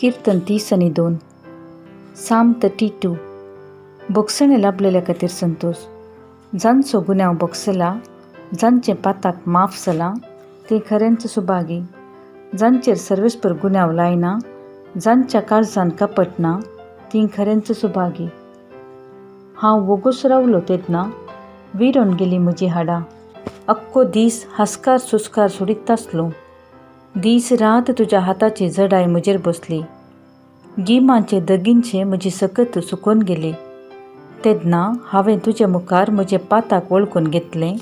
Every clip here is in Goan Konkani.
किर्तन 32, साम 32. भोगसणें लाबलेल्या खातीर संतोश. जांचो गुन्यांव भोगसला, जांचें पाताक माफ जालां, तीं खरेंच सुभागी. जांचेर सर्वेस्पर गुन्यांव लायना, जांच्या काळजान कपट ना, तीं खरेंच सुभागी. हांव वोगोच रावलो तेन्ना विरोन गेलीं म्हजीं हाडां. अख्खो दीस हास्कार सुस्कार सोडीत आसलो. दीस रात तुज्या हाताची जडाय म्हजेर बसली. गिमाचे दगीनशें म्हजी सकत सुकून गेली. तेन्ना हांवें तुजे मुखार म्हजें पाताक वळखून घेतलें.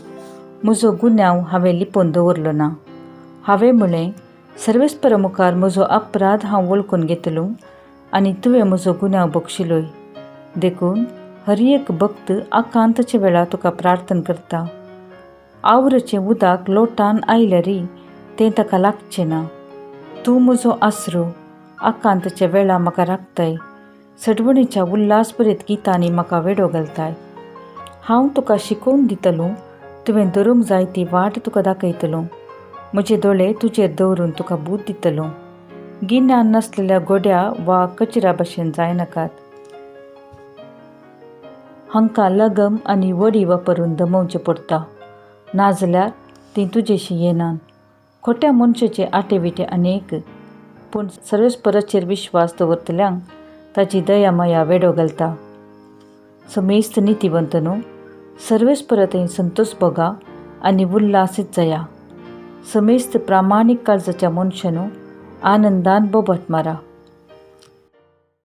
म्हजो गुन्यांव हांवें लिपोवन दवरलो ना. हांवें म्हळें, सर्वेस्परा मुखार म्हजो अपराध हांव वळखून घेतलो आनी तुवें म्हजो गुन्यांव बक्षिलोय. देखून हर एक भक्त आकांताच्या वेळार तुका प्रार्थना करता. आवरचें उदक लोटान आयल्यारय तें ताका लागचें ना. तूं म्हजो आसरो, आकांताच्या वेळार म्हाका राखताय. सडवणीच्या उल्हासभरीत गितांनी म्हाका वेडो घालताय. हांव तुका शिकोवन दितलों, तुवें धरूंक जाय ती वाट तुका दाखयतलों. म्हजे दोळे तुजेर दवरून तुका बूद दितलों. गिन्यान नासलेल्या गोड्या वा कचऱ्या भशेन जायनाकात. हांकां लगम आनी वडी वापरून दमोवचें पडटा, नाजाल्यार तीं तुजेशी येनात. खोट्या मनशाचे आटेविटे अनेक, पूण सर्वेस्पराचेर विश्वास दवरतल्यांक ताची दया माया वेडो घालता. समेस्त नितीवंत न्हू, सर्वेस्परा थंय संतोश भोगा आनी उल्हासीत जाया. समेस्त प्रामाणीक काळजाच्या मनशानू, आनंदान बोबाट मारा.